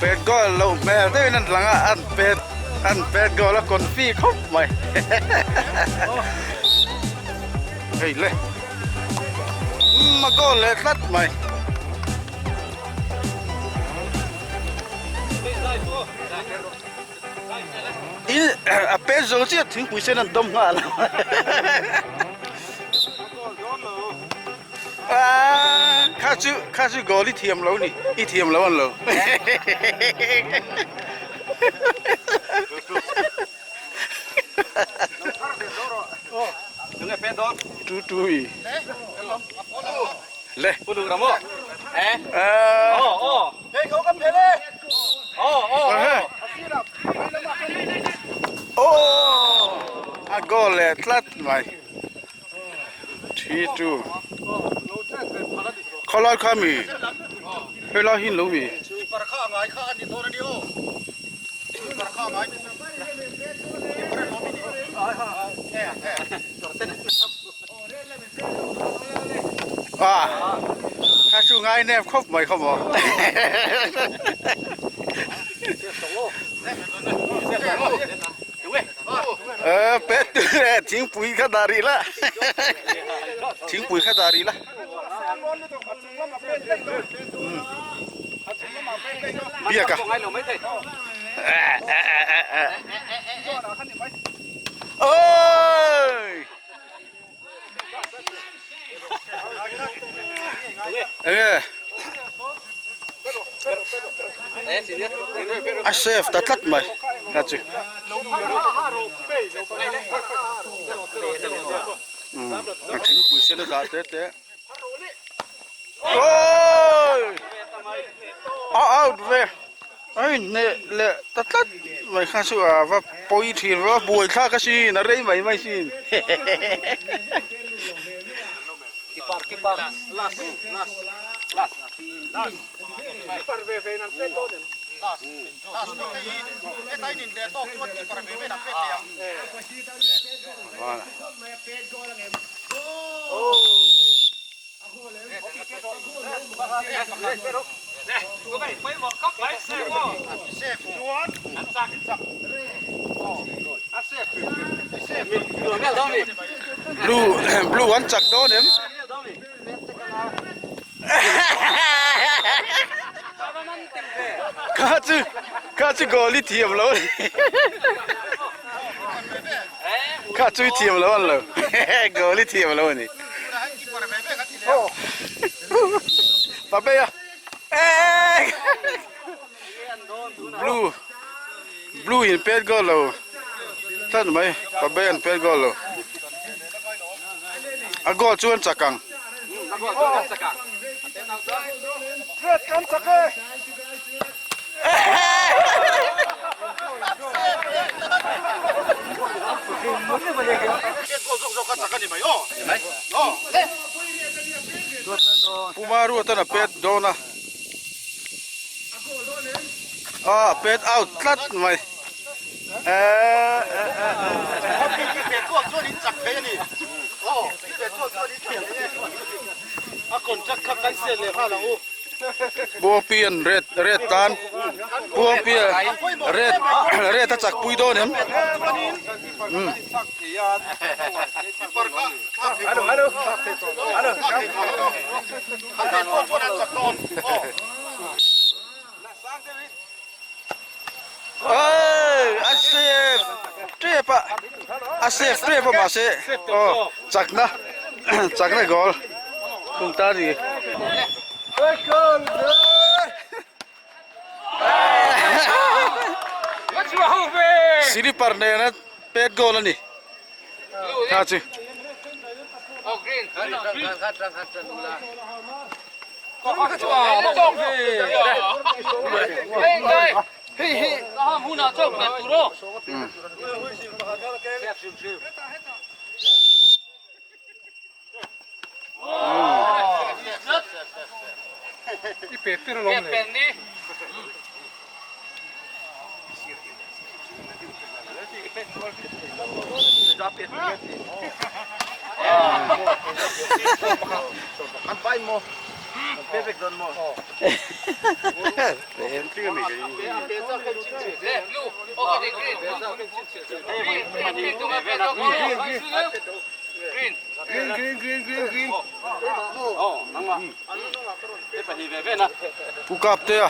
Pet goal loh hmel deuhin an lang a, an pet an pet goal a confi khawp mai. Hei le. Umm a goal leh tlat mai. In a pet zo chiah thingpui sen an dawm nghal. Kha chu kha chu goal i thiam lo ni i thiam lo an lo. Tu tu i. Le. A goal leh tlat mai. 3 2 Khawlai kha mi helai hi lo mi. Ah kha chu ngai nep khawp mai kha maw. Ờ pet thingpui kha dah rih la thingpui kha dah rih la biak a ôi enge a save ta tlat mai kha chu umm a thingpui sen a dah te te oi a out ve ai hneh leh ta tlat mai kha chu a va pawi thin va buai thlak asin a rei mai mai sin Blue blue an chak dawn em? Kha chu kha chu goal i thiam lo a ni. Kha chu i thiam lo an lo. Goal i thiam lo a ni. Pabeia Blue blue in pet goal lo tlat mai Pabeia an pet goal lo. A goal chu an chak ang. Puma ruat a pet dawn a a pet out tlat mai Buangpian red red tan Buangpia red red a chak pui dawn em umm. Oi a save tep a a save tep a mahse aw chakna chakna goal kum ta ni. Silipar nena pet goal a ni kha chu. Pu Kaptea.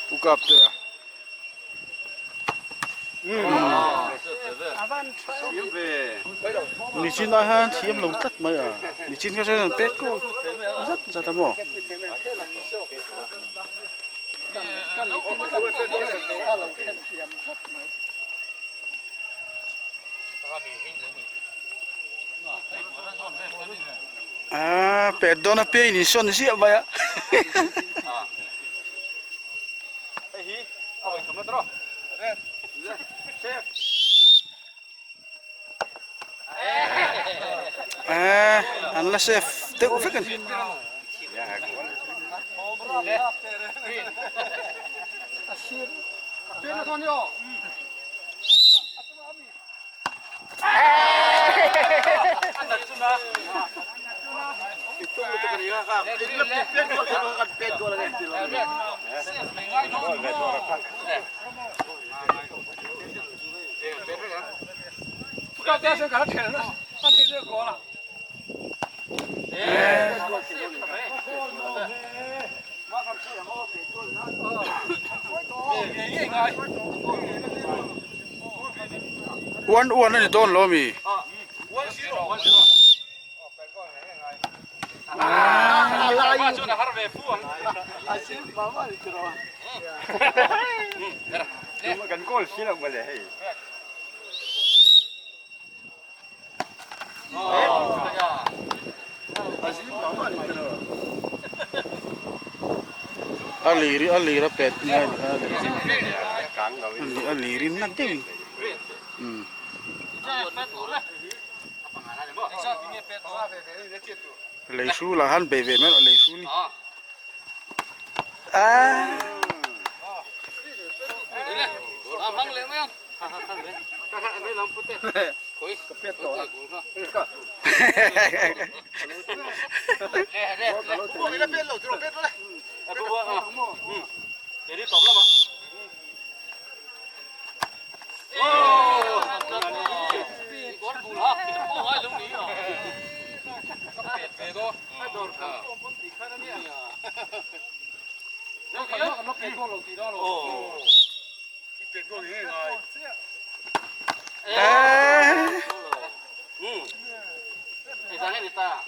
Pu Kaptea. Nichin ah hian thiam lo tlat mai a, nichin kha chuan an pek kual zat zat a maw. Aaa pet dawn apiang in insawn ziah mai a. Eee an la safe deuh vek a ni. Uan uan a ni dawn lo ami? A lir a lir a pet ngai a a lir in na deuh in umm. Lei hru lah han bei ve mai rawh lei hru ni aaa.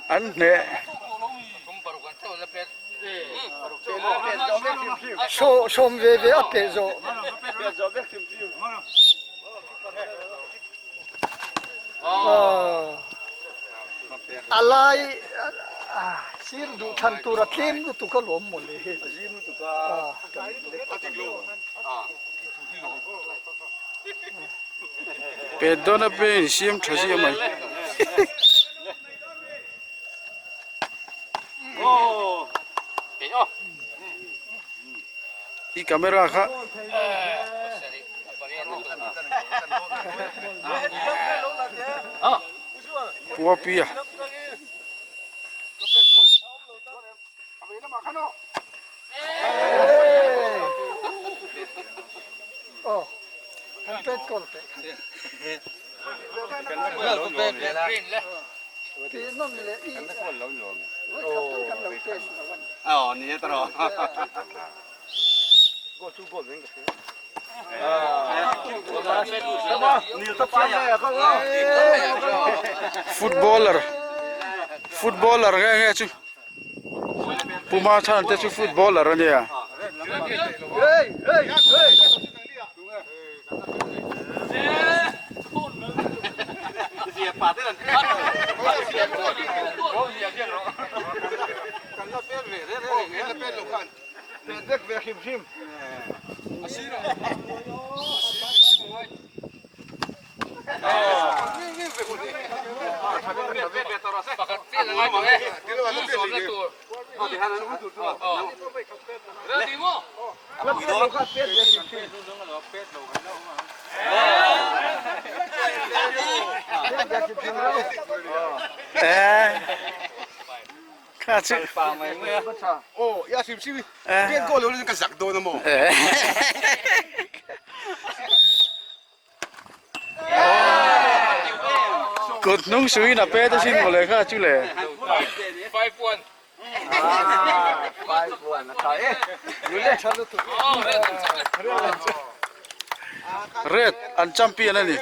An hneh. Sawm ve ve a peh zawh. A lai sir duh than tur a tlem lutuk alawm mawle hi. Pet dawn a pe in siam tha zia mai. I camera kha. Puapia. Footballer footballer nge nge chu Puma chhan te chu footballer a nia. Kha chu. Aw ya hrim hrim i pen kaw lo in ka zak dawn a maw. Kut hnung suiin a pet asin mawle kha chu le. Red an champion a ni.